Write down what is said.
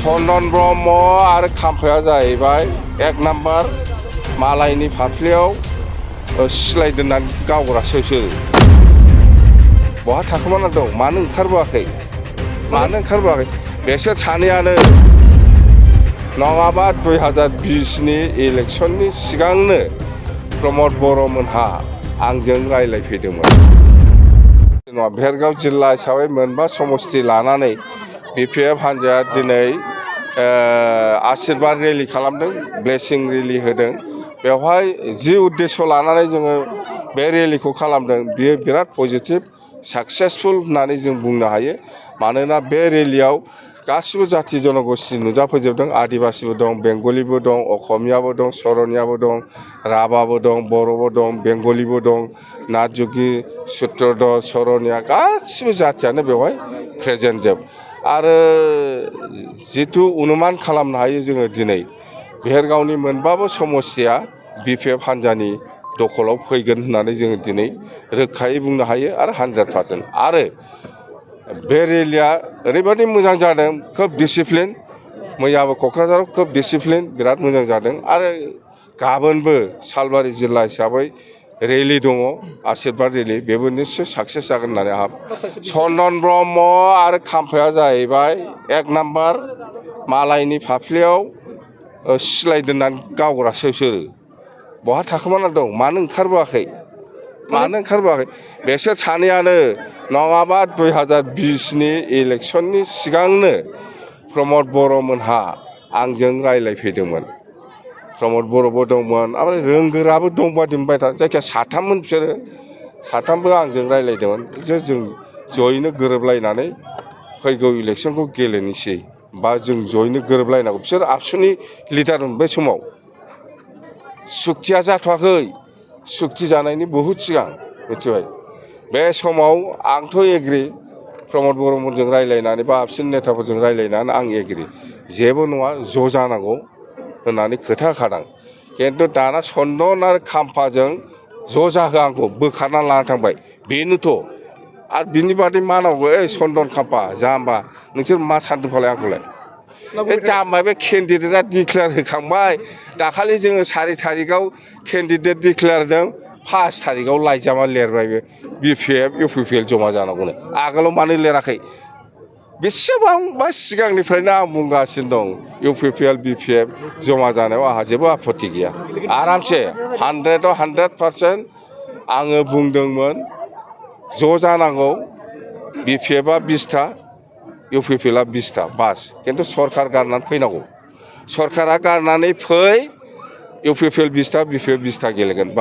चन्दन ब्रह्म आरो खाम्फाया जाहैबाय एक नाम्बार मालायनि फाफ्लियाव सिलाय दोननानै गावग्रासोसो बहा थाखोमाना दं मानो ओंखारबोआखै बेसोर सानैयानो नङाबा 2020नि इलेक्सननि सिगांनो प्रमद बर'मोनहा आंजों रायलायफैदोंमोन। भेरगाव जिल्ला हिसाबै मोनबा समस्ति लानानै बिपिएफ हान्जाया दिनै आशीर्बाद रेलि खालामदों, ब्लेसिं रेलि होदों। बेवहाय जि उद्देश्य लानानै जोङो बे रेलिखौ खालामदों बियो बिराद पजिटिभ साक्सेसफुल होननानै जों बुंनो हायो। मानोना बे रेलियाव गासिबो जाथि जनगोष्ठी नुजाफैजोबदों। आदिबासिबो दं, बेंगलिबो दं, असमियाबो दं, सरनियाबो दं, राभाबो दं, बर'बो दं, बेंगलिबो दं, नाथजुगि, सुत्रधर, सरनिया गासिबो जाथियानो बेवहाय प्रेजेन्ट जोब। आरो जिथु अनुमान खालामनो हायो जोङो दिनै भेरगावनि मोनबाबो समस्तिया बिपिएफ हान्जानि दखलाव फैगोन होननानै जोङो दिनै रोखायै बुंनो हायो आरो 100%। आरो बे रेलिया ओरैबायदि मोजां जादों, खोब डिसिप्लिन। मैयाबो क'क्राझाराव खोब डिसिप्लिन, बिराद मोजां जादों। आरो गाबोनबो सालबारि जिल्ला हिसाबै रेलि दङ, आशीर्बाद रेलि, बेबो निश्चय साक्सेस जागोन होननानै आंहा। चन्दन ब्रह्म आरो खाम्फाया जाहैबाय एक नाम्बार मालायनि फाफ्लियाव सिलाय दोननानै गावग्रासोसो बहा थाखोमाना दं मानो ओंखारबोआखै बेसोर सानैयानो नङाबा 2020नि इलेक्सननि सिगांनो प्रमद बर'मोनहा आंजों रायलायफैदोंमोन। प्रमद बर'बो दंमोन, ओमफ्राय रोंगोराबो दंबादि मोनबाय था। जायखिया साथाममोन बिसोरो, साथामबो आंजों रायलायदोंमोन। जों जयैनो गोरोबलायनानै फैगौ इलेक्सनखौ गेलेनोसै बा जों जयैनो गोरोबलायनांगौ। बिसोर आबसुनि लिडारमोन बै समाव। सुक्तिया जाथ'वाखै, सुक्ति जानायनि बहुद सिगां मिथिबाय। बे समाव आंथ' एग्रि, प्रमद बर'मोनजों रायलायनानै बा आबसुनि नेताफोरजों रायलायनानै आं एग्रि, जेबो नङा ज' जानांगौ होननानै खोथा होखादों। खिन्थु दाना चन्दन आरो खाम्फाजों ज' जाहोआंखौ बोखारना लाना थांबाय। बेनोथ' आरो बिनि बादै मा नांगौ? चन्दन खाम्फा जाम्बा, नोंसोर मा सानदों फालाय आंखौलाय? बे जाम्बा बे केन्डिडेटआ डिक्लेयार होखांबाय। दाखालि जोङो 4 तारिखआव केन्डिडेट डिक्लेयार होदों, 5 तारिखआव लाइजामा लिरबाय बे बिपिएफ इउपिपिएल जमा जानांगौनो। आगोलाव मानो लिराखै? बेसेबांबा सिगांनिफ्रायनो आं बुंगासिनो दं इउपिपिएल बिपिएफ जमा जानायाव आंहा जेबो आपत्ति गैया। आरामसे 100आव 100% आङो बुंदोंमोन ज' जानांगौ। बिपिएफआ 20टा, इउपिपिएलआ 20टा बास। खिन्थु सरकार गारनानै फैनांगौ। सरकारा गारनानै फै, इउपिपिएल 20टा, बिपिएफ 20टा गेलेगोन।